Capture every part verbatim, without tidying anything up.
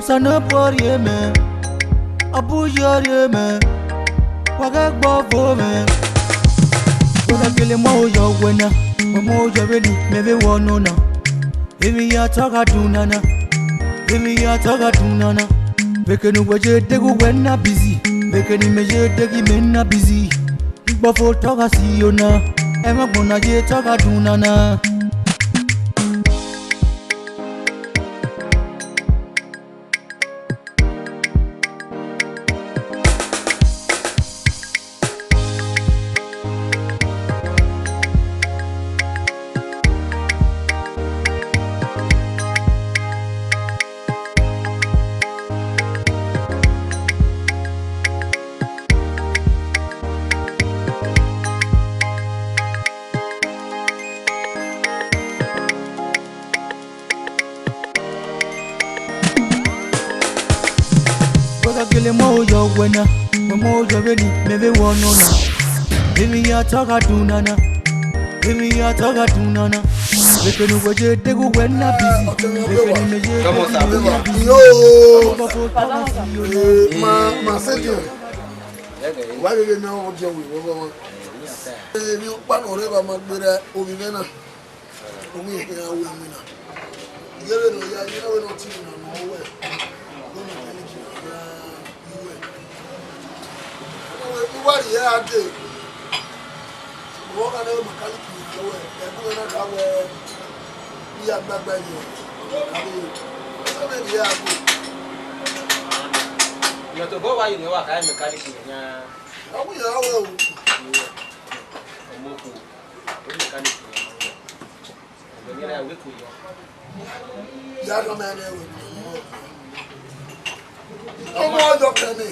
Osanobua rhie mẹ, ọ bu yọ rhie mẹ, wa ghẹ gbe ọvo mwẹ. Wẹ na gele mu aro yọ wẹ na, wẹ mu aro yọ vbene imẹ vbe wẹ ọnọna. Emwi hia te ọ gha dun nana, emwi hia te ọ gha dun nana. Vbe kene uwẹ ye deghe uwẹ na busy, vbe kene imẹ ye deghe imẹ na busy. Igbọvo te ọ gha si yo na, ẹmwẹ agbọn na ye te ọ gha dun nana. Wẹ gha gele mu aro yọ wẹ na, wẹ mu aro yọ vbene imẹ vbe wẹ ọnọna. Emwi hia te ọ gha dun nana, emwi hia te ọ gha dun nana. Vbe kene uwẹ ye deghe uwẹ na busy, vbe kene imẹ ye deghe imẹ na busy. Yo, ma, ma sẹ diọn. Wa gele ne ọ diọn wẹ vbọ. Emwi ọkpa ne ọ rre evba ma gberra ovbi mwẹ na. Ovbi mwẹ khian ru ẹmwẹ na. Ighẹ vbene ọ ya, ighẹ vbene ọ tie na ne ọ wẹ, ne mechanic na khian ru ẹmwẹ. I wa rhie ẹre dee. Uwẹ ọghe ne mechanic na wẹ, ẹgbẹe na kha wẹ, I ya gbagba ye, a vbe, a vbe rhie ẹre dee. Imẹ tobọ wa ye ne uwa kha mechanic na khian. Ọ wẹ iran wẹ o. Ọmọ okhuo. Mechanic na. Ẹgbẹe ne I ra wẹ ku yọ. Ya gha mẹ nẹ wẹ. Ọmọ ọjọ kẹmẹ.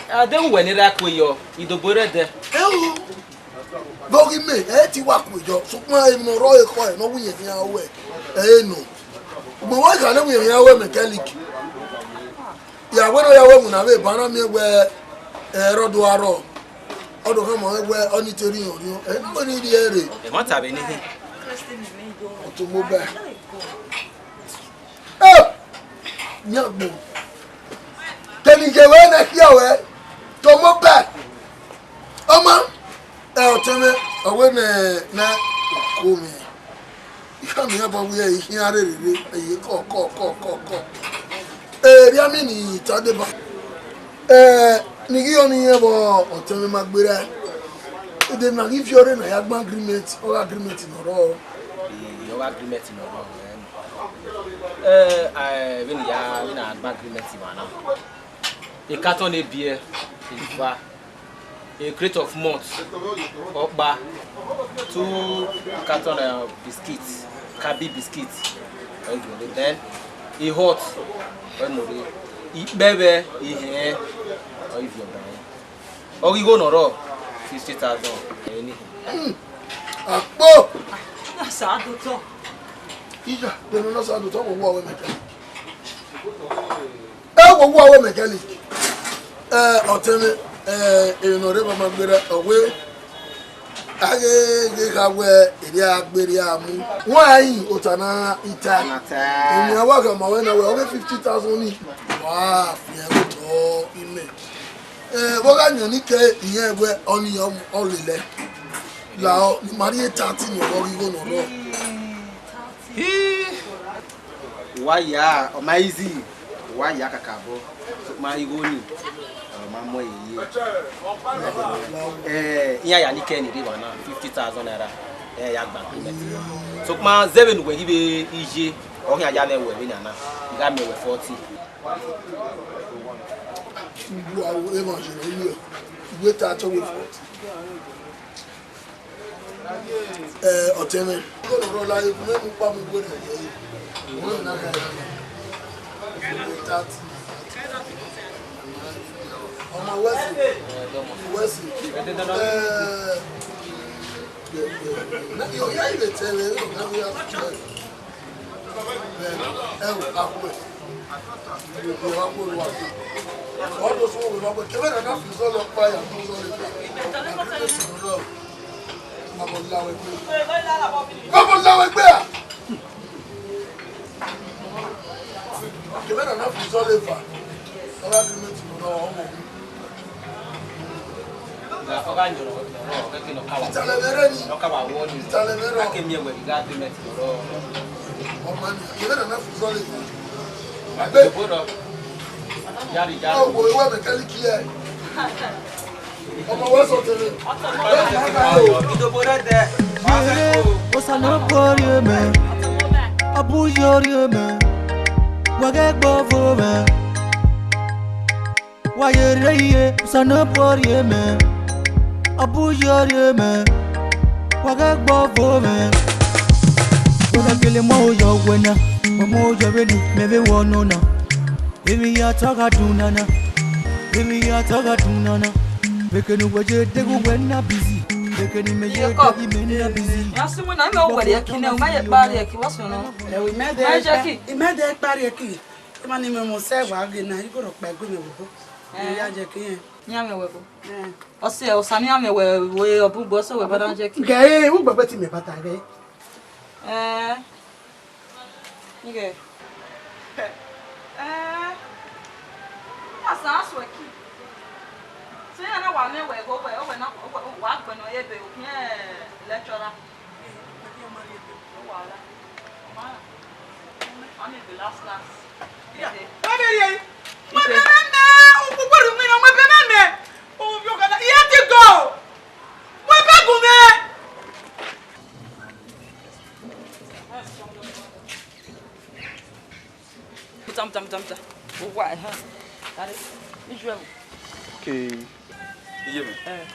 Ade uwẹ ne I ra ku yọ, idobo rẹ dẹ. Ewu. Vbe ọ ghi mẹ, ẹ i te wa ku yọ, sokpan emwi ne ọ rrọọ ekhọe ne ọ wu yẹn khian wẹ, ẹ i nọ. Ugbẹn wa gha ne wu yẹn khian wẹ mechanic. Ya wẹ ne ọ ya wẹ winna vbe eba na miẹn wẹ, ẹ, rọ do arrọọ. Ọ do khama mwẹ wẹ ọ ni te rhiọn rhiọn. Ẹ, ne wẹ ne I rhie ẹre. Ẹmwata vbe ne I hin. Ọtẹn mobile. Ẹ, miẹn agbọn. Kẹmẹ I ye wẹ ne I khian wẹ. Ọtẹn mobile. Ọma, ẹ, ọtẹn mwẹ, ọ wẹ ne, ne ko mwẹ. I khama iran ba wẹ I khian rherere, ẹ ye kọ, kọ, kọ, kọ, kọ. Erriọ amẹ ni ta deba. Ẹ, ne I ghi rẹn ọnii vbe ọtẹn mwẹ ma gberra. Ede na ghi viọ rre ne a ya gban agreement, ọghe agreement ne ọ rrọọ. Ee, ọghe agreement ne ọ rrọọ, ẹ nọ. Ẹ, ẹ, vbene I ya, vbene a gban agreement vbe na. A carton ne biẹ, eva. A crate of malt, ọkpa, two carton, uh, biscuit, Kabi biscuit, ọ i gele, then a hot, ọ i mu rre, ikpẹvbẹ, ihẹn, ọ i viọ ọba ẹre. Ọ ghi igho ne ọ rrọọ, fifty thousand, ẹ i ni hin. Akpo! Na sa do tọ. Iya, vbene ọ na sa do tọ, wo wo aro mechanic. Ẹ wo wo aro mechanic. Ẹ, ọtẹn mwẹ, ẹ, emwi ne ọ rre evba ma gberra, ọ wẹ, a ghe, ghe kha wẹ, erriọ a gbe erriọ a mu. Wan yin ota na ita. Ota. Emwi a wa gha ma wẹ na wẹ, ọ ghe fifty thousand ni. Wa fian otọ imẹ. Ẹ, vbe ọ gha yan ni ke iyẹn wẹ, ọnii ọ, ọ lele. Lahọ, ne ima rhie thirty ne ọ ghi igho ne ọ rrọọ. Hii. Uwa ya, ọ ma easy, uwa ya kakabọ, sokpan igho ni, ọ ma mu ẹre ye. Eh, iran ya ni kẹ ni rre evba na, fifty thousand naira, iran ya gba agreement. Sokpan zẹ vbene uwẹ ghi vbe iye, ọ khian ya mwẹ wẹ vbene a na, I gha miẹn wẹ forty. Uwa emwa ye ne ọ ye, uwẹ ta tọ wẹ forty. Eh, ọtẹn mwẹ. Igho ne ọ rrọọ la, egun mwẹ mu kpa mu igho ne ọ ye. Igho na gha ya. Thirty. Ọmọ Wẹsi. Wẹsi. Eh, na, yo, ya ibe tẹlẹ, yo, na, ya. Ẹ wo, akhuẹ. Ẹ wa kpe owa. Ọ do sẹ vbe ma kpe. Kevbe na na fi zọ lọ kpa ya, fi zọ lọ. Agreement ne ọ rrọọ. Ma bọ la wẹ gbe. Ma bọ la wẹ gbe a. Kevbe na na fi zọ leva, ọ gha agreement ne ọ rọ ọmọ. Ọ gha yọrọ, ọ gha kene ọ ka wa. Italẹ vbe rre ni. Ọ ka wa wọ ni. Italẹ vbe rrọ. A ke miẹn wẹ gha agreement ne ọ rọ. Ọmọ ni, kevbe na na fi zọ leva. Agbe. Obo rọ. Yari, yari. Ọ wo iwẹ mechanic hẹ. Ọmọ wẹ sọ tẹrẹ. Idobo rẹ dẹ. Osa ne ọ bu orhiọn mẹ, ọ bu ye orhiọn mẹ, wa ghẹ gbe ọvo mwẹ. Wa ye rre iye, Osa ne ọ bu orhiọn mẹ, ọ bu ye orhiọn mẹ, wa ghẹ gbe ọvo mwẹ. Wẹ na gele mu aro yọ wẹ na, wẹ mu aro yọ vbene mẹ vbe wẹ ọnọna. Emwi ya tọ gha dun nana, emwi ya tọ gha dun nana. Vbe kene uwẹ ye deghe uwẹ na busy, vbe kene imẹ ye deghe imẹ na busy. Ya si mu na, imẹ wẹ rhie ẹki nẹ, u ma ye kpa rhie ẹki, what's going on? Ẹ, imẹ de Ma ye kpa, ẹki. Imẹ de kpa rhie ẹki. Ima ni mẹ mọ sẹ wa ghe na, igho rhọkpa ẹguẹ mẹ vbe obo. Ẹ. Ya ye ẹki rẹn. Iran mwẹ wẹ bo. Ẹ. Ọ sẹ, Osa ne iran mwẹ wẹ, wẹ ọbugbo, ọ sẹ wẹ ba na ye ẹki. Gẹ, ugbẹgbẹ ti mẹ bata ghe. Ẹ. Ighẹ. Eh, a sa suẹ ki. Se iran na wa miẹn wẹ igho wẹ, wẹ na, wẹ, wa gbẹnnọ ye ebe, okhian lecturer. Ọ wa la. Ma, ma miẹn ebe last class. Ebe. Wẹ bẹrẹ. Wẹ bẹrẹ mẹ, ukpukpu ru mi na, wẹ bẹrẹ mẹ. Ovbi ọkada, iye ti go. Wẹ bẹghe mwẹ. Muta, muta, muta, muta. Owa, ẹhẹn. Tare. Israel. Okay. Iye mẹ. Eh.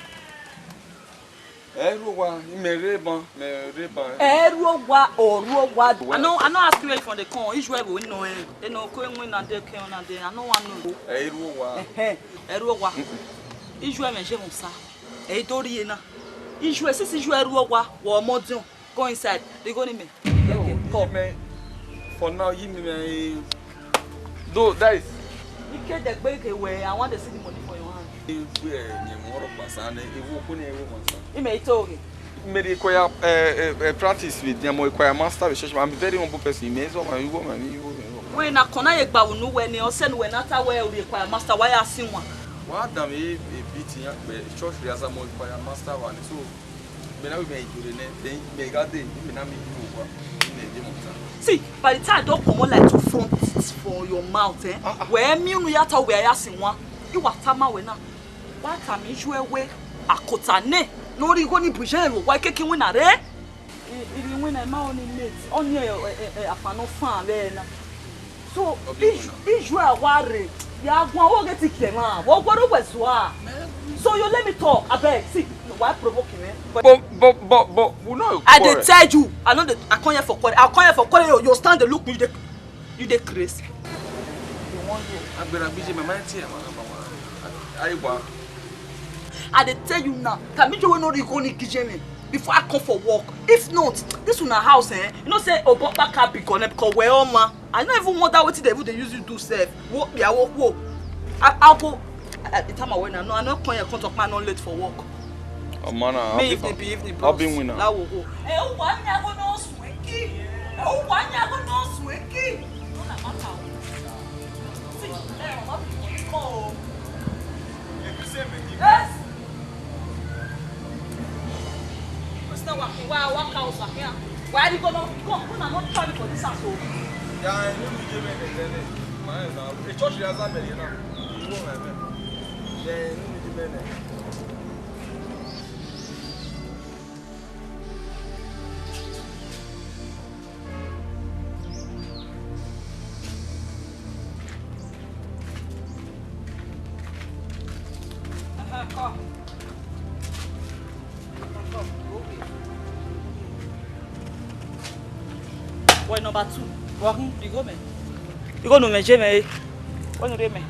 Ẹ ru owa, imẹ rre ban, mẹ rre ban. Ẹ ru owa, ọ ru owa. I no, I no ask you where you from dey come. Israel, we know, eh. They no come when na dey, come na dey. I no wan know. Ẹ ru owa. Ẹhẹn. Ẹ ru owa. Mm-mm. Israel, mẹ je hon sa. Ẹ i do rhie na. Israel, since Israel ru owa, wẹ ọmọ diọn. Go inside. They go ni me. No, come. Yi me, for now, yi me, me, though, that is. Ike dẹgbe ke wẹ, I want to see the money for your hand. If we, eh, ni mo ro pasa ne, e wo ko ni e wo mo sa. Ime ito oge. Me require, eh, eh, eh, practice with them, require master with church. I'm a very humble person. Me so, man, you go, man, you go, you go. Wẹ na kona ye gba unu wẹ ni, ọ sẹ nu wẹ na ta wẹ u require master, why ask him one? Wa da me e beat yan, but church rehearsal mo require master one, so. Mẹ na wẹ mẹ i jure nẹ, then mẹ gha dee, mẹ na miẹn iyuẹ owa, mẹ de mu ta. See, by the time I don comot like two front teeth for your mouth, eh? Ah, ah. Wẹ miẹn unu ya ta wẹ a ya sin wan. I wa tama wẹ na. Wa tama iyuẹ wẹ akota nẹ, ne ọ rhie igho ni bu iye ẹre vbe owa, keke iwinna rre. I, I rhie iwinna, I ma ọni mate, ọni ẹ, ẹ, ẹ, ẹ, afa nọ fan vbe na. So, Ọbịa iju, iju a wa rre, ya guan wo ghe ti kie mwa, wo goro we zua. So you let me talk, abeg, see, why provoke me? But, but, but, but, we no I dey quarrel. Tell you, I no dey, I come here for quarrel. I come here for quarrel. You, you stand dey look me, you dey, you dey craze. You wan go? Agbera gbije, my mind tear, man, man, man. I, I wa. I dey tell you now, Kamijo wey no dey go ni kije me before I come for work. If not, this una house, eh? You know say Obokpa can be gone because we all man. I no even wonder wetin they even dey use you do sef. Wo, yeah, wo, wo. I, I'll go. I, I, the time I went, I no, I no come here, come talk, man, no late for work. Oh, man, I'll me be evening, be evening, I'll be bros. Winner. La wo go. Eh, who want me? I go no swanky. Eh, who want me? I go no swanky. No, na matter. See, eh, what people call. Yes. What's that one? Why, why cows are here? Why are you gonna come? Come and not try me for this house, oh. Ya, enu mi je mẹ nẹ, nẹ, nẹ. Ma ẹ na. E church ya za mẹ ye na. Iwo mẹ mẹ. Ya, enu mi je mẹ nẹ. Aha, come. Come, come. Okay. Wẹ number two. Wọ khin, igho mẹ. Igho ne u mwẹ je mwẹ re. Wẹ ne u rre mẹ.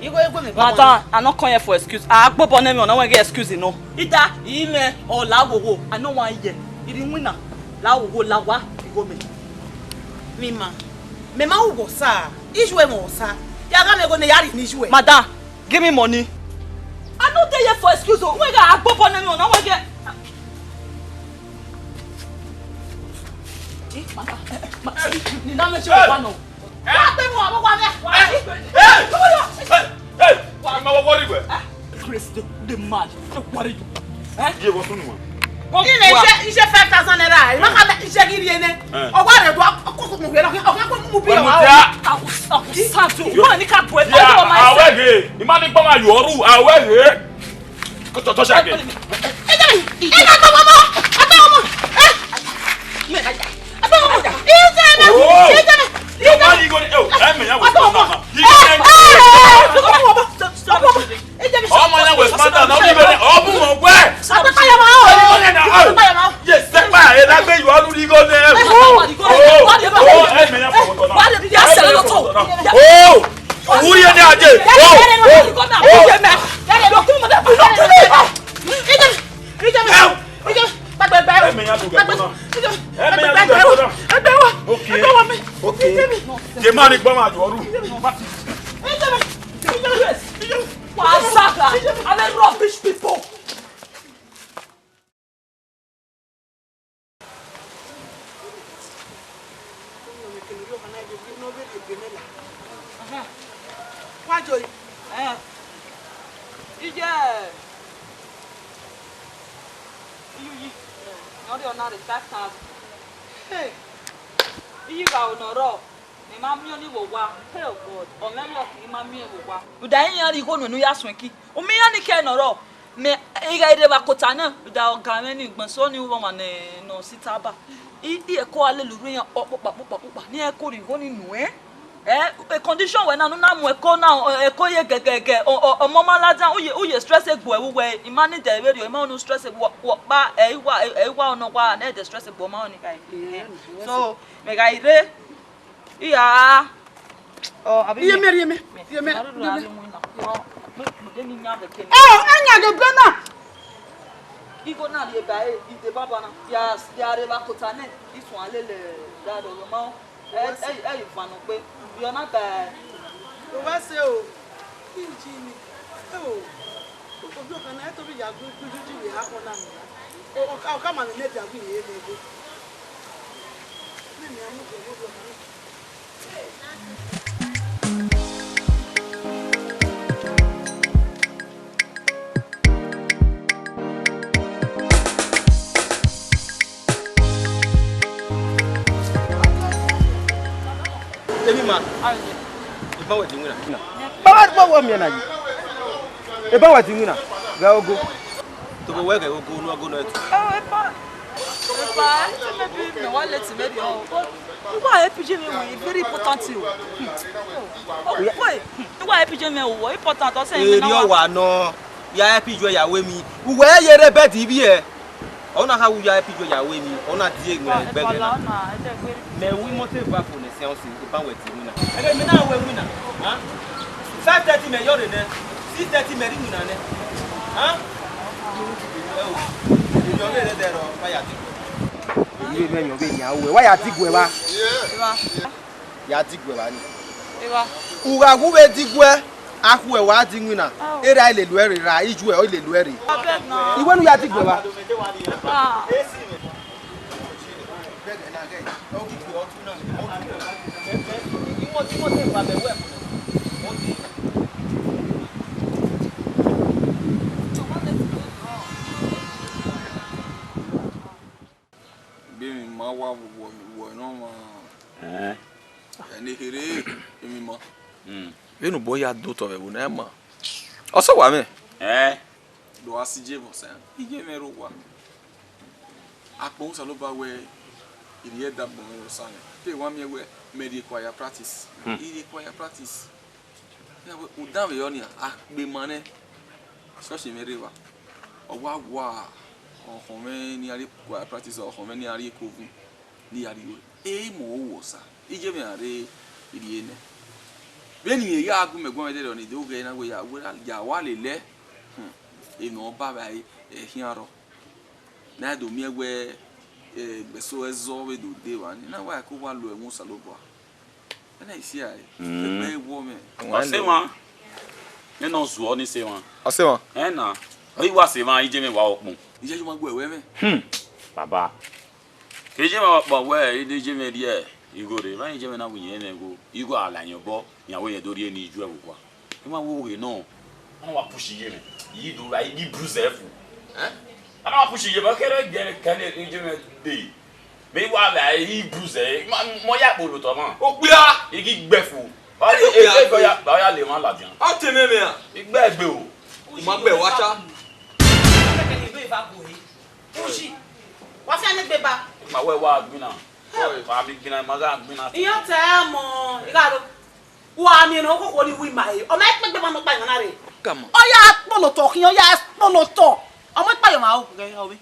Igho egbe mẹ. Madam, I no come here for excuse. A gbobọ nẹ mwẹ, ọ na wẹ ghe excuse nọ. Ida, imẹ, ọ la wowo, I no wan hear. I rhie iwinna, la wowo, la wa, igho mẹ. Mẹ ma, mẹ ma ru wẹ Osa, issue ẹmwẹ Osa. Ya gha mẹ igho ne ya rhie ne issue ẹ. Madam, give me money. I no dey here for excuse o. Wẹ gha a gbobọ nẹ mwẹ, ọ na wẹ ghe. Eh, Ni na mẹ ṣe wa nọ. Wa pe mu abo wa mẹ. Hey! Hey! Hey! Hey! Ima wo worry we. Christ, the man. Don't worry you. Eh? Ye wo sunu wa. Ile iṣẹ́, iṣẹ́ five thousand naira. Ima ka iṣẹ́ gidi ene. Eh. Ọwọ́ rẹ̀ do akoko mu yẹn. Ọkọ ko mu bi wa. Wa. Akusazo. Yo. Wa ni ka bu e. Ya, awe he. Ima ni gbọmọ yo ru, awe he. Ko to, to ṣe ke. Ọmọ yẹn wẹ smart down, ọ ní bẹ̀rẹ̀, ọ mú wọn wẹ. Yes, sẹ́pà ẹ̀ lágbé yọ ọ́ lórí igó nẹ. Oh, oh, ẹ mẹ̀ yẹn fọwọ́ tọ̀ náà. Oh, owó yẹn ní ajé. Oh, oh, oh. Ẹ mẹ̀ yẹn dùn gẹ̀gẹ̀ náà. Ẹ mẹ̀ yẹn dùn gẹ̀gẹ̀ náà. Okay. Okay. Ye ma ni gbọmọ yo ru. Wazaga, are rubbish people. Wa joyi. Eh. Iye. Iye yi. Nọ rri ọna rre five thousand. Hey. Iye gha ro nọ rrọọ. Mẹ ma miẹn ọnii vbe owa. Hey, oh God, ọ mwẹ ọnii ọ kiri ma miẹn vbe owa. Rhunmwuda iran rhie igho nuẹn ne u ya suẹn ki. U miẹn iran ni kẹ nọ rrọọ. Mẹ i gha rre evba kota nẹ, rhunmwuda ọga mwẹ ni ugbẹn so ni u vbe ọmwa ne nọ si taba. I, I ẹko a lele urhu iran ọkpokpa, kpokpa, kpokpa, ne iran ẹko rhie igho ni nuẹn. Eh, e condition wẹ na, ne u na mu ẹko na, ẹko ye gẹgẹgẹ, ọ, ọ, ọmọ ma ladian, u ye, u ye stress egbe vbe uwẹ, I ma need ẹ vberriọ, I ma unu stress egbe, wẹ ọkpa, ẹ i wa, ẹ i wa ọnọ wa, ne ẹ dẹ stress egbe, ọ ma ọnii kha. So, mẹ gha rre, I gha, ọ, abi Iye mẹ, iye mẹ, iye mẹ, iye mẹ. Ẹ, ẹ yan ghe ebe na. Igho na rhie ba ẹre, I deba ba na. Ya, ya rre evba kota nẹ, I suẹn lele da dọlọ ma. Ẹ, ẹ, ẹ i van nọ gbe. Yọ na ba. Ovbi ẹse o. Iji ni. Ẹ o. Ovbi ọkhan na, ẹ tobọ ya gu, gu, gu, gu, ya kọ na mẹ. O, ọka, ọka ma nene dia gu ye ebe. Nene a mu ovbi ọkhan na. Emwi ma, eban wẹ di iwinna. Baba, baba, wẹ miẹn na yi. Eban wẹ di iwinna, ghẹ ogo. Tobọ wẹ ghẹ ogo, ne ogo nọ ẹtu. Epa, epa, maybe mẹ wa late maybe ọ. But I wa help you, Jimmy, very important o. Hmm. Oh, wait, hmm, I wa help you, Jimmy, o, important, ọ sẹ mi na. Eri wa. Ọ wa nọ, ya help you, ya wẹ mi. Uwẹ ye rre bed ivbi ẹ. Ọ na kha wu ya help you, ya wẹ mi. Ọ na die mẹ bed na. Mẹ wi mọto eva fo nẹ sian si, eban wẹ di iwinna. Ẹghẹ mẹ na wẹ iwinna, ha? Five thirty mẹ yọ rre nẹ, six thirty mẹ rre iwinna nẹ. Ha? Ẹ o, iyọ vbe rre dẹ rọ, wa ya di. Iyọ vbe yọ vbe yan wẹ, wa ya diguẹ vba. Ewa. Ya diguẹ vba ni. Ewa. U gha wu vbe diguẹ, a khuẹ wa di iwinna. Erha lele uẹ rre, erha iju ẹ lele uẹ rre. Abeg na. Iwẹ nu ya diguẹ vba. Ah. Be emwi ma wa vbe uwẹ ne ọmwa. Ẹn. Ẹn, ne kherhe emwi ma. Mm. Vbene ubọ ya do otọ vbe ẹvbo na, ẹ ma. Ọ sẹ owa mwẹ. Ẹn. Do a si je vbe Ọsa, iye mwẹ rre owa. Akpọ Osanobua wẹ, I rhie ẹdẹ agbọn mwẹ vbe Ọsa nẹ. Te wa miẹn wẹ, mẹ rhie kua ya practice. Hmm. I rhie kua ya practice. Ya wẹ, udan vbe yọ nia, a kpe ma nẹ. Church mwẹ rre evba. Ọ wa wa, ọkhọn mwẹ ne a rhie kua ya practice, ọkhọn mwẹ ne a rhie eko vun, ne I ya rhie ru. Ẹ i mu owẹ Ọsa, iye mwẹ a rre rhie nẹ. Vbene I ya gu mẹ guan vbe ẹdẹrriọ ni, I do ghẹ na wẹ ya, wẹ ya wa lele, hmm, emwi ne ọ ba vbe ẹre khian rrọọ. Ne a do miẹn wẹ, eh, egbe eso ẹzọ vbe do de evba ni, na wa ẹko wa lo ẹmwẹ Osanobua. Ẹna isia ẹre, mm, egbe wọ mwẹ. Ọ sẹ emwa. Nene ọ zuọ ni sẹ emwa. Ọ sẹ emwa. Ẹna, ọ i wa sẹ emwa, iye mwẹ wa ọkpọn. Iye yo ma gu ẹwẹ mwẹ. Hmm. Baba. Eje mwẹ wa kpa wẹ, ede eje mwẹ rhie igho rre, emwa eje mwẹ na wẹ irẹn mwẹ igho, igho a la yan obọ, iran wẹ irẹn do rhie ne I ju ẹvbo kua. I ma wẹ oghe nọ. Ọ wa push iye mwẹ, I do ra, I ghi bruise ẹ fu. Eh? Ọ na wa push iye mwẹ, ọ kere gẹ kẹ ne eje mwẹ dee. Vbe I wa la, I bruise ẹ, ma, mọ ya kpolo otọ mwa. Okpia! I ghi gbe fu. Ọ ya, okpia, ọ ya, ọ ya le emwa ladian. Ọ te mwẹ mwẹ a? I gbe gbe o. U ma gbe wa ta. Uyi, wa fian ne egbe ba. Ma wẹ wa gbinna. Wa mi gbinna, ma gha gbinna. Iyan ta mọ, I gha ro. Wa miẹn ne okhuo ni wi ma re. Ọ ma kpegbe ma nọ kpa iyan na re. Come on. Ọ ya kpolo otọ khian, ọ ya kpolo otọ. Ọmọ ikpa yọ ma o, ghe ọ vbe.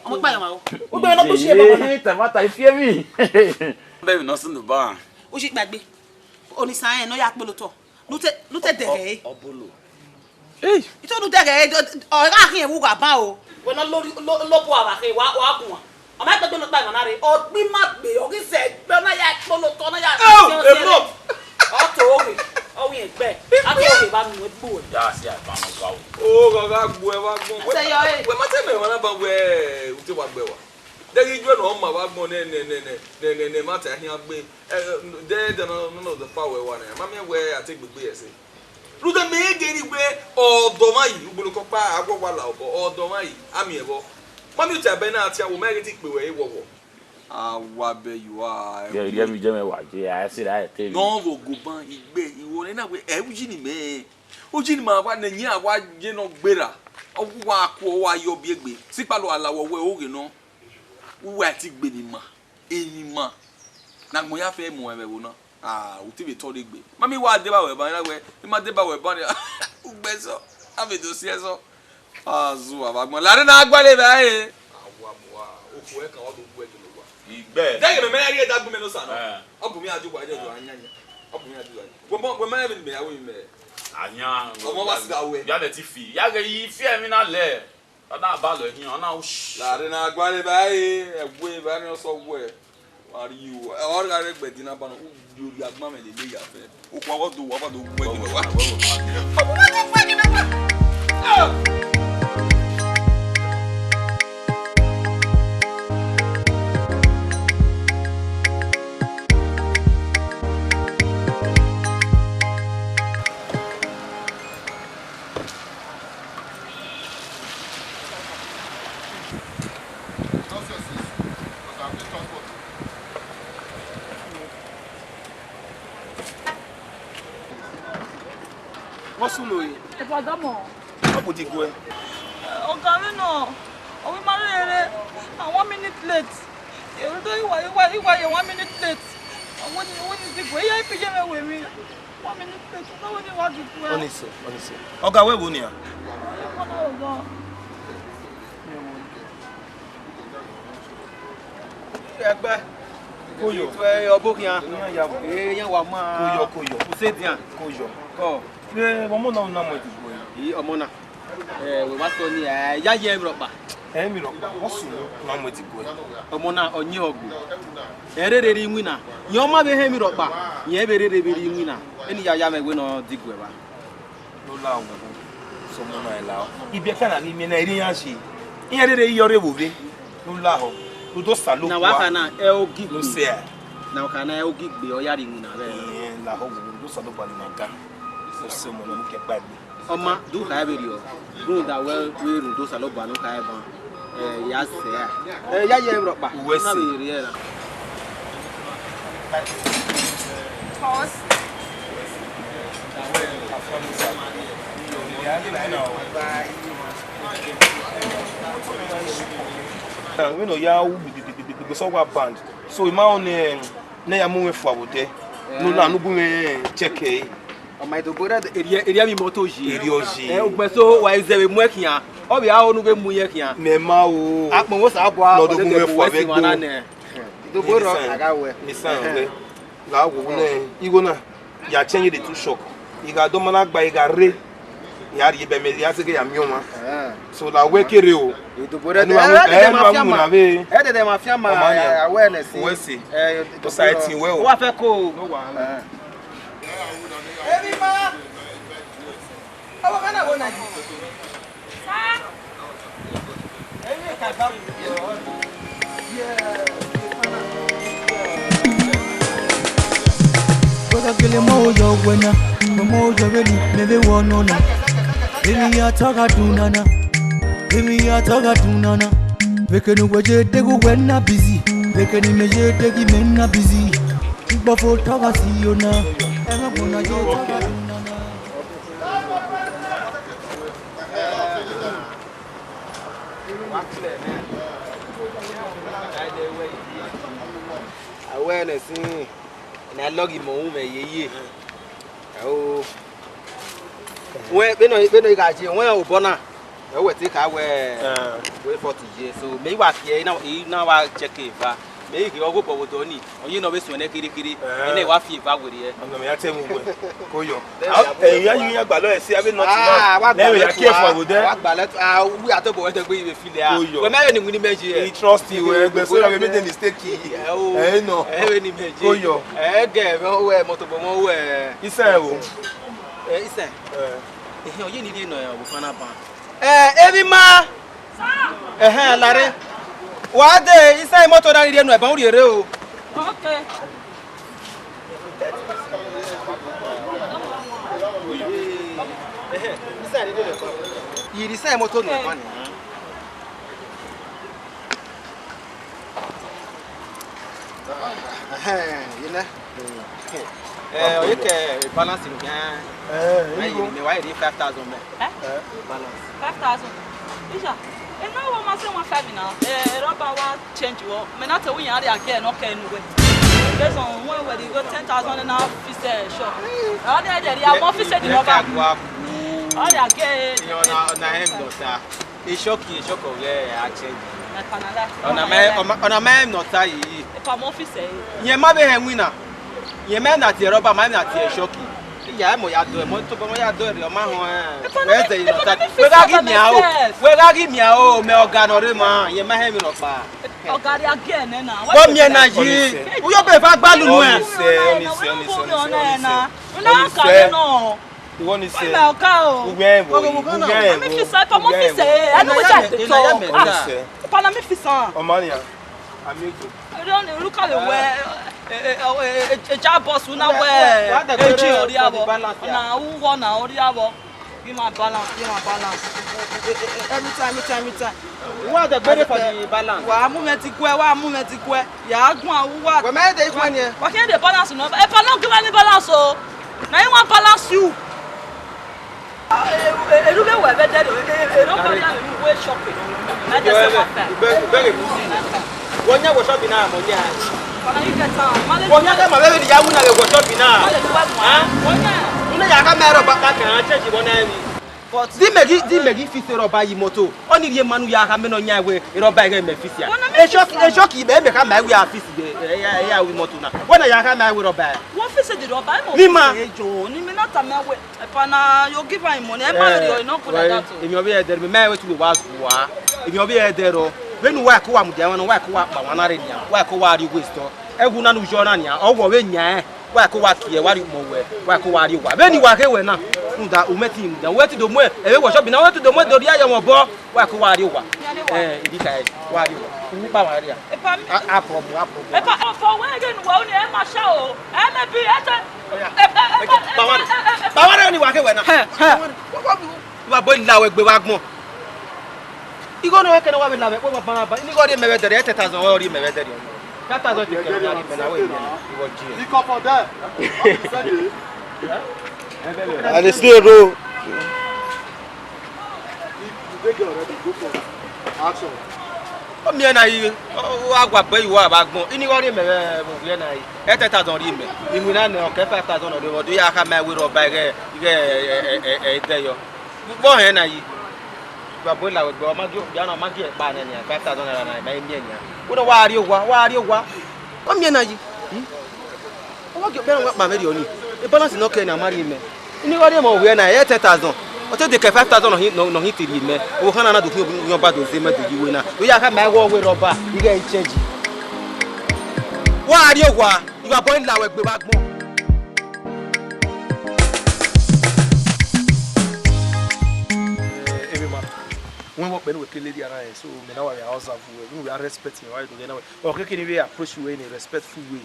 Ọmọ ikpa yọ ma o. U gbe no bu shi ebe ọmọ na. Tamata, I fear me. Baby, nothing to buy. U shi kpagbe. Oni sa ẹn ne ọ ya kpolo otọ. Ne u te, ne u te dẹghẹ ẹre. Ọ bolo. Hey. Ito nu dẹghẹ ẹre, ọ gha khian vbe ugha ban o. Wẹ ne ọ lo, lo, lo bu avbe akhe, wa, wa guan. Ọ ma kpegbe ne ọ kpa emwa na rre, ọ gbe ima gbe, ọ ghi zẹ ẹgbẹ, ọ na ya kpolo otọ, ọ na ya... Oh, enough. Ọ to oghe, ọ wiẹn ẹgbẹ, a to oghe vbe anu egbe uẹ. Ya si agbọn ọkpa o. O gha gha gbuẹ vbe agbọn. Ẹsẹ yọ, eh. Wẹ ma te mẹ emwa na ban wẹ u te wa gbe wa. Dẹghe ijuẹ ne ọ ma vbe agbọn nẹ, nẹ, nẹ, nẹ, nẹ, nẹ, nẹ, ma ta khian gbe. Eh, eh, de, de, nọ, nọ, nọ, de fa wẹ wa nẹ. Ma miẹn wẹ a te gbegbe ẹse. Rhunmwuda mẹ ghe ni wẹ ọdọ mwa yi, ugboloko ọkpa, a wẹ wa la obọ, ọdọ mwa yi, a miẹn vbọ. Ma miẹn otẹn abẹ na tian, wo ma ghi te ikpe wẹ e wọwọ. A wa bẹ you are. Ye, ye mi je mẹ wa je, a se ra te. Nọ vbe ogoban igbe, iwọ nẹ na wẹ, ẹ, uyi ni mẹ. Uyi ni ma wa nẹ, yẹn a wa ye nọ gbera. Ọ wa ku, ọ wa yọ biegbe. Sikpalo a la wẹ, wẹ oghe nọ. Uwa ti gbe ni ma. Emwi ma ne agbọn ya fẹ mu ẹmwẹ ẹvbo na, ah, u te vbe tọ rre egbe. Ma miẹn wa deba wẹ ban, na wẹ, I ma deba wẹ ban nia, u gbe ẹsọ, a vbe do si ẹsọ. A zu avbe agbọn, larre ne a gualọ evbare. A wa mu a, okhuo ẹkan ọ do gu ẹdẹ ne owa. Igbe. Dẹghe mẹ, mẹ na rhie ẹdẹ agbọn mẹ ne osa nọ. Eh. Ọ bu mwẹ a ju wa, ẹdẹ a yan yan. Ọ bu mwẹ a ju wa. Wẹ ma, wẹ ma rẹn vbene mẹ ya wẹ mẹ. A yan. Ọmọ wa sẹ wẹ. Ya lẹ ti fi. Ya ghe yi fi ẹmwẹ na lẹ. Ọ na ba lọ hin, ọ na ush. Larre ne a gualọ evbare, ẹwe evbare ọsọ wẹ. Wa rhie uwa. Ọ gha rre ẹgbẹdin na banọ, u rhie orhiọn agbọn mwẹ lele ya fẹ. Okhuo avbe ọdọ uwa, avbe ọdọ uwa. What's up, Louis? Epa, dama. Ọ bu diguẹ. Ọga mwẹ nọ, ọ wẹ I ma rherere, I'm one minute late. Erudo I wa, I wa, I wa ye one minute late. Ọ wẹ ni, ọ wẹ ni diguẹ, I ya ipi ye mwẹ wẹ emwi. One minute late, ọ wẹ ni wa diguẹ. Honestly, honestly. Ọga wẹ vbo nia? Ẹgbẹ. Koyo. Tuẹ ọbo khian. Iran ya vbo. Ee, iran wa ma. Koyo, koyo. Usedian. Koyo. Kọ. Ẹ, ọmọ na, na mu ẹdiguẹ. Ii, ọmọ na. Ẹ, wẹ wa sọ ni, ẹ, ya ye emwi rhọkpa. Emwi rhọkpa, ọ sunu, na mu ẹdiguẹ. Ọmọ na, ọ yin ọgbe. Ẹ rherere iwinna. Yẹn ọ ma vbe họn emwi rhọkpa, yẹn vbe rherere vbe rre iwinna. Eni ya ya mwẹ wẹ ne ọ diguẹ evba. Ne u la owo, sẹ ọmọ na, ẹ la. Ibiẹka na ghi miẹn na, erriọ iran ye. Iran rherere ye ọre vbe ovbe. Ne u lahọ, ne u do Osanobua. Na wa kha na, ẹ ogigbe. Ne u sẹ a. Na wa kha na, ẹ ogigbe, ọ ya rre iwinna vbe na. Irẹn lahọ vbe, ne u do Osanobua ne ima ga. Ne u sẹ ọmọ na, ne u ke kpa egbe. Ọ ma, do kha vberriọ. Rhunmwuda wẹ, wẹ rhunmwuda Osanobua ne u kha ban. Ẹ, ya sẹ a. Ẹ, ya ye emwi rhọkpa. Uwẹ sẹ. Na vbe rhie ra. Vbene ọ ya ru gbigbigbigbi sẹ owa band. So, I ma rẹn ọnii, ne ya mu mwẹ fua vbe odẹ. Ne u na, ne u gu mwẹ check ẹre. Ọ ma do bo rẹ erriọ, erriọ emwi imọto yi. Erriọ yi. Ẹ, ugbẹn so wa zẹ vbe mu ẹre khian. Ọ vbe a ho ne u vbe mu irẹn khian. Mẹ ma o. Akpọnmwẹ Osanobua, ne ọ do gu mwẹ fua vbe ẹse mwa na ẹgbe nẹ. Do bo rọ, a gha wẹ. Ni sa wẹ. La wo ne igho na. Ya change the two shock. I gha dọmọ na gba, I gha rre. Ya rhie bẹ mẹ, ya zẹgẹ ya miẹn ọmwa. So la wẹ kere o. Idobọ rẹ. Ẹdẹdẹ ma fian ma. Ẹdẹdẹ ma fian ma. Ọmọ nia. Awareness. Uwẹ sẹ. Ẹ, society wẹ o. Wa fẹ ko. No wahala. Ebi ma. Awa kana wo na. Sa. Ebi ka ba. Yeah. Kakele mo yọ wẹ na, mo mo yọ vbene mẹ vbe wọ nọ na. Emwi ya tọ gha dun nana, emwi ya tọ gha dun nana. Vbe kene uwẹ ye deghe uwẹ na busy, vbe kene imẹ ye deghe imẹ na busy. Igbọfo tọ gha si yo na, ẹmwẹ gbọna ye tọ gha dun nana. Awẹ ne sin, ne a lọghe imẹ uhunmwu mẹ yeye. Ẹo. Wẹ, vbene ọ, vbene ọ gha ye, wẹ obọ na, ẹ wẹ te kha wẹ, wẹ forty ye. So, mẹ i wa khiẹ, I na, I na wa check eva. Mẹ i ghe ọghe obọ vbe odọ ni, ọ ye ne ọ vbe suẹn nẹ kherhe kherhe. Eh. Ene wa fi eva werriẹ. Ọna mẹ ya te mu wẹ. Ko yọ. Ẹ, ya yi ya gbalọ ẹse, avbe nut na. Ah, wa gbalẹ tua, wa gbalẹ tua. Ah, we are talking about the way you feel. Ko yọ. Wẹ mẹ vbe ni wini mẹ ye. I trust you, eh, but so you make the mistake. Eh, o. Eh, no. Eh, vbe ni mẹ ye. Ko yọ. Eh, gẹ, vbe o wẹ moto bọ mo wẹ. Isẹ o. Eh, isẹ. Eh. Eh, ọ ye ni rie nọ ya, wo fana ban. Eh, emwi ma. Ẹhẹn, larre. Wa de, isẹ imoto na ni rhie nuẹn ban, u rhie rre o. Okay. Yiri isẹ imoto nuẹn ban ni. Ẹhẹn, ye nẹ. Eh, ọ ye kẹ balance ni khian. Eh, mẹ, mẹ wa rhie five thousand mẹ. Eh? Balance. Five thousand. Isha, ena wo ma sẹ one five na. Eh, rubber wa change wo. Mẹ na te wi yan rhie a gẹ nọ kẹ nu wẹ. Based on when we dey go ten thousand na fix, eh, shop. Ọ de de ya mo fix the rubber. Ọ de a gẹ. Ọna, ọna hẹn dọta. Eshọki, eshọki ọghe a change. Ọna ma, ọna ma emwi ne ọ ta yi. Epa mọ office ẹre. Rẹn ma vbe hẹn winna. Rẹn ma na tie rubber, ma na tie eshọki. Iya, ẹmọ ya dọ, ẹmọ tobọ, ẹmọ ya dọ ẹre, ọ ma họn ẹn. Wẹ zẹ yi ne ọ ta. Wẹ gha ghi miẹn o. Wẹ gha ghi miẹn o, mẹ ọga ne ọ rre ma, rẹn ma hẹn emwi rhọkpa. Ọga rria giẹ nẹ na. Wẹ miẹn na yi. Uyo be va gba lulu ẹn. Ọnise, ọnise, ọnise, ọnise, ọnise. Una ka nọ. Iwọ ni sẹ. Wẹ mẹ ọka o. Ugbẹn ẹvbo, ugbẹn ẹvbo. Ami fi sẹ, kọmọ fi sẹ, ẹnu mi sẹ tọ. Iwọ ni sẹ. Ipa na mi fi sẹ. Ọmọ ni a. Ami eto. Ero ni ruka le wẹ, e, e, e, e, e, ja boss una wẹ. Eji ori awọ. Na uwọ na ori awọ. Give my balance, give my balance. E, e, e, every time, every time, every time. What the better for the balance? Wa mu mẹ ti guẹ, wa mu mẹ ti guẹ. Ya guan uwa. Wẹ mẹ de ikhwan niẹn. Wa khian de balance nọ. Epa no give any balance o. Na I wan balance you. Eru vbe wẹ vbe dẹrriọ, eru ọkpa ya vbe wẹ shop. Mẹ de se wa fẹ. Ube, ube ghe pussy. Wọ yan wọ shop na, mọ yan. Wọ yan ke ma vbe ya wu na vbe wọ shop na. Wọ yan. Una ya ka mẹ rubber ka kan change wọ na ni. But di mẹ ghi, di mẹ ghi fix rubber yi moto. Ọni rhie ma ne u ya kha mẹ ne ọ yan wẹ rubber ighẹ mẹ fix ya. Eshọki, eshọki mẹ, mẹ kha ma wẹ a fix, ẹ, ẹ, ẹ, ya wi moto na. Wẹ na ya kha ma wẹ rubber. Wọ fix the rubber, ẹ mọ. Ni ma. Ejo, ni mẹ na tama wẹ. Epa na, you give am money, ẹ ma rhie, no good like that o. Emwi ọvbehe ẹdẹrẹ, mẹ ma wẹ tu wa zua. Emwi ọvbehe ẹdẹrẹ. Vbene uwa ko wa mudia, wa ko wa kpa wa na rre nian. Wa ko wa rrie waste. Ẹwu na ne u yọ na nian, ọ wọ vbe yan. Wa ko wa kie, wa rhie ukpọn wẹ, wa ko wa rrie owa. Vbene wa khe wẹ na, rhunmwuda u mẹ te mudia, wẹ te do mu ẹvbo wọ shop na, wẹ te do mu ẹdẹ orria ye mwẹ obọ, wa ko wa rrie owa. Eh, ivbi ka, wa rrie owa. U kpa wa rria. Epa mi. A, a problem, a problem. Epa, for where again, wa uni, ẹ ma sha o. Ẹ mẹ bi, ẹ te. Kpa wa rrie ni wa khe wẹ na. He, he. Wa bo la wẹ gbe wa gbọn. Igho ne ọ kẹnẹ wa vbe la vbe ẹkpo ọmọ banban, ine igho rhie mẹ vbe ẹdẹrriọ, ten thousand ọ rhie mẹ vbe ẹdẹrriọ. Ten thousand te kẹnẹ ya rhie mẹ na, wẹ miẹn na, igho die. He come for there. I dey stay, bro. If you dey there already, go for action. Ọ miẹn na yi, ọ, ọ wa gua bẹ yi wa vbe agbọn. Ine igho rhie mẹ vbe ovbi ẹre na yi. Ẹ ten thousand rhie mẹ. Iwinna nẹ, ọ kẹ five thousand ọ rre, ọ do ya kha ma wẹ rubber ighẹ, ighẹ, ẹ, ẹ, ẹ, ẹ, ẹdẹyọ. Vbọ hẹn na yi? Wa bo la wẹ gbe, ọ ma gi okpia na, ọ ma gi ẹkpa nẹ nian, five thousand naira na, ma i miẹn nian. Wẹ ne wa rrie owa, wa rrie owa. Ọ miẹn na yi. Hmm? Ọ wa gi okpia na wa kpa mwẹ rriọ ni. E balance ne ọ kẹ na, ọ ma rhie mẹ. Ine igho rhie mẹ ovbi ẹre na, ẹ ten thousand. Ọ te de kẹ five thousand nọ hin, nọ, nọ hin te rhie mẹ. Ovbi ọkhan na na do khin ovbi ọkhan ba do zẹ mẹ do yi wẹ na. Do ya kha ma wẹ ọghe rubber, ighẹ i change. Wa rrie owa. Ivbi abọ i la wẹ gbe vbe agbọn. Eh, Emima, wẹ vbe ọkpẹ ne uwẹ ke lady ara rẹ, so mẹ na wa vbe observe uwẹ, vbene uwẹ a respect mẹ, wa do ghẹ na wẹ. Ọ keke ne I vbe approach uwẹ in a respectful way.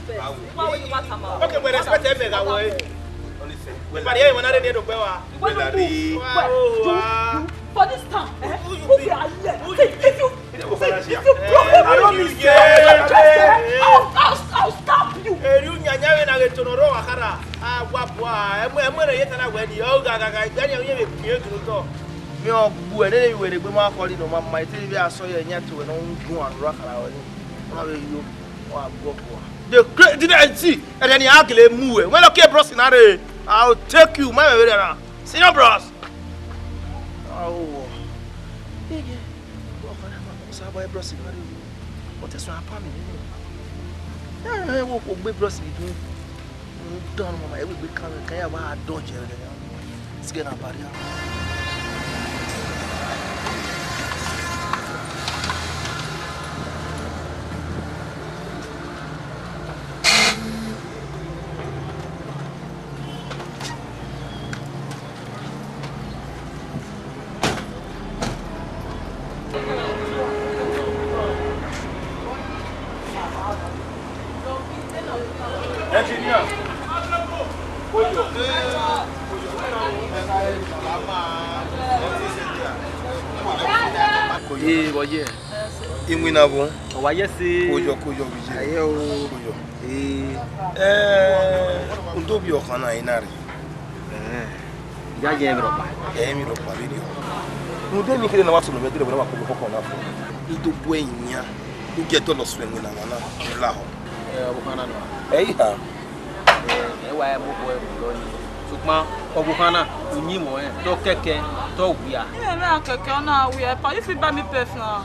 respect. Why would you want to? Okay, we respect him, mega we. Everybody here, you wanna read the book? Where you move? Where? You, you, for this town, eh? Who you be? Who you be? If you, if you, if you broke my promise, eh, I'll, I'll, I'll stab you. Eh, you nyanya we na get to no ro akara. Ah, wa bua. Emu, emu na yeta na we ni. Oh, ga, ga, ga. Igbẹni, you be pure to no. Mi ọ gbu ẹre ne vbe wẹ ne egbe ma khọrre nọ, ma ma te vbe asọn ye ẹyan te wẹ ne ọ gun aro ra khara wẹ ni. Ọ na vbe yo, ọ gha gu ọkua. The great, the, the, see, ẹdẹ ni a gele mu wẹ. Wẹ lọ ke bros na rre. I will take you, ma vbe rẹ na. Senior bros. Awo. Ege. Ọkọ na ma sa bọ bros na rre. Ọ te sọ apa mi nene. Ẹ, ẹ, wo, wo gbe bros dun. Mu dan mama, ẹ wegbe kan, kan ya wa dodge ẹre. Let's get a barrier. Ee, vbọ ye? Iwinna vbo? Ọ wa ye ẹse. Koyọ, koyọ, vbe iye. Aye o. Koyọ. Ee. Eh, u do vbiẹ ọkhan na, I na rre. Eh. Ya ye emwi rhọkpa. Emwi rhọkpa vberriọ. Rhunmwuda emwi kherhe ne a wa sunu mwẹ, dede wẹ ne a wa koko koko na fo. I do bu ẹre yan, u gie dọlọ suẹn winna mwa na, u lahọ. Eh, ọvbokhan na nọ. Ẹ i ha. Eh, ẹ wa mu obọ ẹre rọ yi. Sokpan ọvbokhan na, u yin mwẹ ọnrẹn, te ọ kẹkẹ, te ọ wia. Ẹ, mẹ a kẹkẹ, ọ na wia, pa, you fit buy me pep na.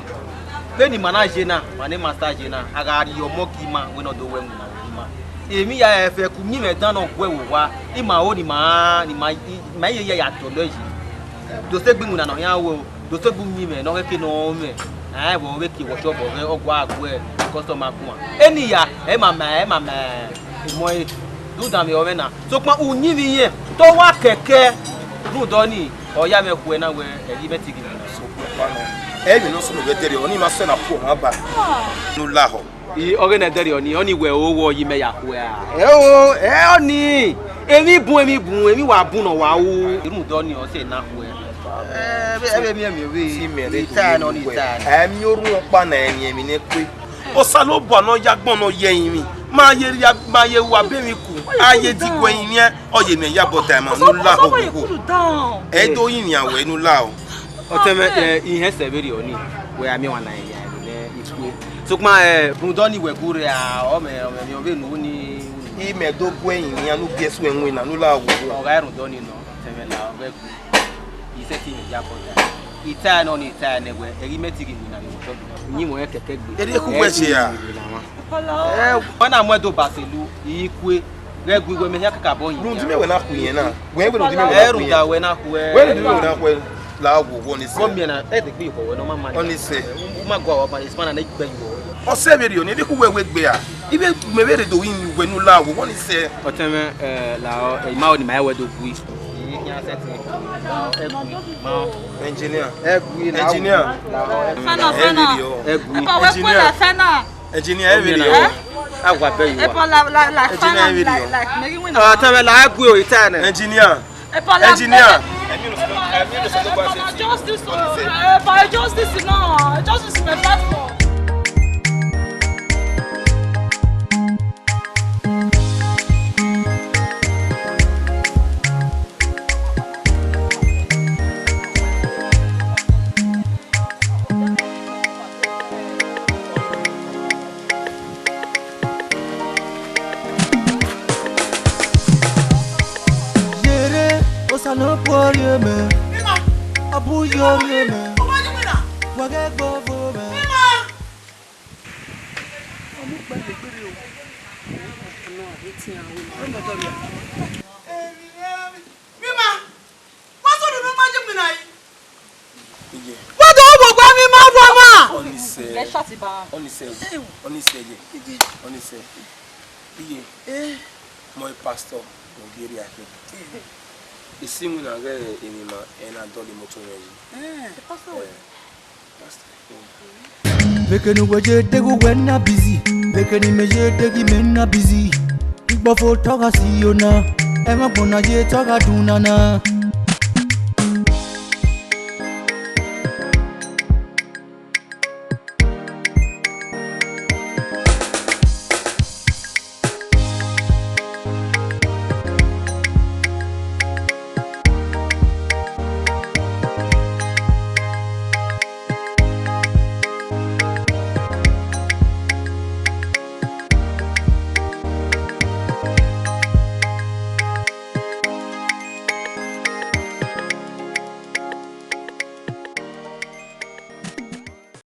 Vbene ima na ye na, ma ne master ye na, a gha rhie ọmọ gie ima, wẹ ne ọ do wẹ winna gie ima. Emwi ya ẹfẹ ku yin mwẹ dan ne ọ guẹ vbe owa, ima ho ne ima, ne ima, ima ye ya ya tọlọ yi. Do sẹ egbe iwinna ne ọ khian ru o, do sẹ egbe uyinmwẹ ne ọ khẹke ne ọ mwẹ, a rẹn vbe ọ vbe ke wọtọbọ ghẹ ọ gua guẹ customer guan. Eni ya, ẹ ma ma, ẹ ma ma emọ ẹre, do danmwehọ mwẹ na. Sokpan uyinmwẹ irẹn, te ọ wa kẹkẹ, rhunmwuda ọnii, ọ ya mwẹ khuẹ na wẹ, ẹ ghi mwẹ te ghi. Sokpan, ẹ i vbe ne ọ sunu vbe ẹdẹrriọ, ọnii ma sẹ na pu ọmwa ba. Ne u lahọ. I, ọghe ne ẹdẹrriọ nii, ọnii wẹ o wẹ ọ yi mẹ ya khuẹ a? Ẹ o, ẹ ọnii, emwi bun, emwi bun, emwi wa bun ne ọ wa ru. Rhunmwuda ọnii ọ sẹ na khuẹ. Ẹ, ẹ vbe miẹn miẹn ovbi. Ti mẹ rre ita nọ ni ita. Ẹ miẹn orhunmwu ọkpa na, ẹ miẹn emwi ne kue. Osanobua ne ọ ya agbọn ne ọ ye ẹrinmwi, ma ye ria, ma ye wa be emwi ku, a ye diguẹ ẹrinmwi, ọ ye mẹ ya bọ ta ẹmwẹ, ne u lahọ. Ẹ do rinmwian wẹ, ne u lahọ. Ọtẹn mwẹ, ẹ, ihẹn sẹ vberriọ nii, wẹ a miẹn ọmwa na ya ẹre nẹ ikue. Sokpan, ẹ, rhunmwuda ọnii wẹ gu rre a, ọ mẹ, ọ mẹ, mẹ, ọ vbe nu ni. I mẹ do gu ẹrinmwi iran ne u biẹ suẹn winna, ne u la wo. Ọ gha rhunmwuda ọnii nọ, ọtẹn mwẹ la, ọ ghẹ gu. I sẹtin mẹ ya bọ ya. Ita nọ ni ita nẹ wẹ, ẹghi mẹ ti ghi winna vbe otọ do. Yin wẹ kẹkẹ gbe. Eri ekhu wẹ ṣe ya? Ẹ, wẹ na mu ẹdo ba selu, iyi kue, ghẹ gui wẹ mẹ hia kakabọ yin. Rhunmwuda wẹ na khu iyẹn na. Wẹ wẹ rhunmwuda wẹ na khu iyẹn. Ẹ rhunmwuda wẹ na khu ẹ. Wẹ rhunmwuda wẹ na khu ẹ. La wo wọ ni sẹ. Gọmiẹn na, ẹ de gbe yọ wẹ nọ ma ma. Ọ ni sẹ. U ma gua wa ma, Ismail na gbe yọ. Ọ sẹ vberriọ ni, eri khu wẹ wẹ gbe a. Ive mẹ vbe rre do yin wẹ ne u la wo, wọ ni sẹ. Ọtẹn mwẹ, ẹ, la ọ, ẹ, ima ọni ma wẹ do gui. Engineer. Ẹ gui la. Engineer. Fẹnọ, fẹnọ. Ẹ gui. Epa wẹ kue la fẹnọ. Engineer, ẹ vberriọ. Ẹ? A wa bẹ yi wa. Epa la, la, la fẹnọ, like, like, mẹ ghi win. Ọtẹn mwẹ la ẹ gui o, ita nẹ. Engineer. Engineer. Justice, uh, justice, no, justice, my platform. Yere, Osanobua rhie mẹ, ọ bu yo rhie mẹ, wa ghẹ gbe ọvo mwẹ. Mima, wa so do no ma je mina yi. Iye. Wa do wo gba mi ma wa ma. Ọnise. Let's shut it down. Ọnise. Ọnise ye. Ọnise. Iye. Eh. My pastor, Nigeria ke. Isi mu na ghe eni ma, ena dọlọ moto yẹn yi. Eh. Pastor. Eh. Vbekene uwẹ ye deghe uwẹ na busy, vbekene imẹ ye deghe imẹ na busy. Igbọfo tọ gha si yo na, ẹmwẹ agbọn na ye tọ gha dun nana.